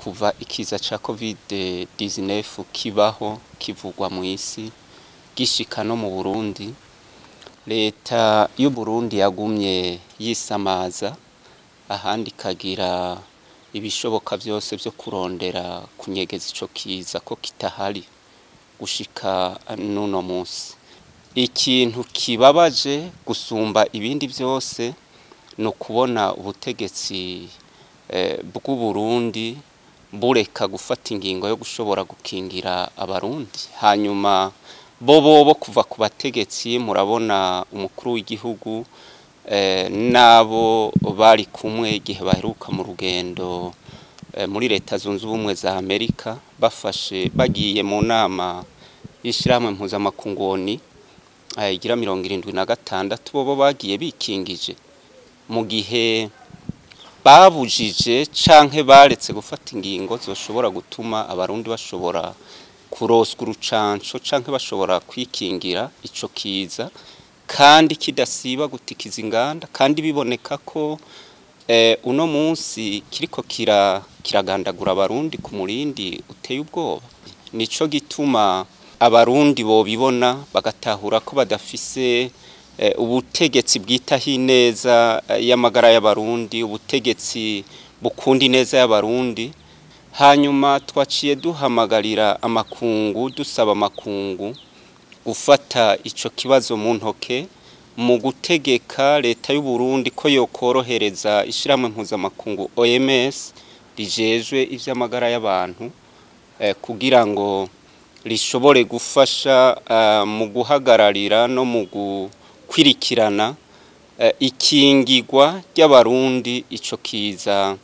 Kuva ikiza ca COVID-19 kibaho, kivugwa mw'isi, gishika no mu Burundi, leta y'Uburundi yagumye yisamaza, ahandi ikagira ibishoboka vyose vyo kurondera kunyegeza ico kiza ko kitahari gushika n'uno musi. Ikintu kibabaje gusumba ibindi vyose ni ukubona ubutegetsi bw'Uburundi bureka gufata ingingo yo gushobora gukingira Abarundi. Hanyuma bobo kuva ku bategetsi, murabona umukuru w'igihugu n'abo bari kumwe igihe baheruka mu rugendo muri Leta Zunze Ubumwe za Amerika, bafashe bagiye mu nama y'ishirahamwe mpuzamakungu ONU igira 76, bobo bagiye bikingije, mu gihe babujije canke baretse gufata ingingo zoshobora gutuma Abarundi bashobora kuroswa urucanco canke bashobora kwikingira ico kiza, kandi kidasiba gutikiza inganda, kandi biboneka ko uno munsi kiriko kiragandagura Abarundi ku murindi uteye ubwoba. Nico gituma Abarundi bobibona bagatahura ko badafise ubutegetsi bwitaho ineza y'amagara y'Abarundi, ubutegetsi bukunda ineza y'Abarundi. Hanyuma twaciye duhamagarira amakungu, dusaba amakungu gufata ico kibazo mu ntoke mu gutegeka leta y'Uburundi ko yokorohereza ishirahamwe mpuzamakungu OMS rijejwe ivy'amagara y'abantu, kugira ngo rishobore gufasha mu guhagararira no mu gukwirikirana ikingigwa ry'Abarundi ico kiza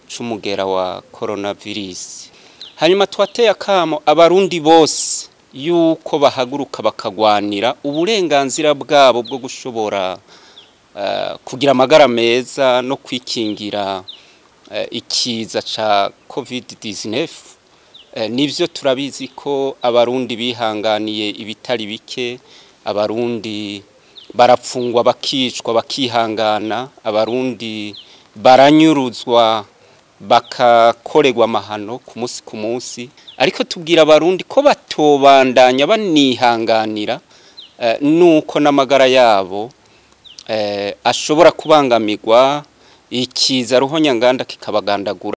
c'umugera wa coronavirus. Hanyuma twateye akamo Abarundi bose yuko bahaguruka bakagwanira uburenganzira bwabo bwo gushobora kugira amagara meza no kwikingira ikiza ca COVID-19. Nivyo turabizi ko Abarundi bihanganiye ibitari bike, Abarundi barapfungwa bakicwa bakihangana, Abarundi baranyuruzwa bakakorerwa amahano ku musi ku musi, ariko tubwira Abarundi ko batobandanya banihanganira nuko n'amagara yabo ashobora kubangamirwa, ikiza ruhonyanganda kikabagandagura.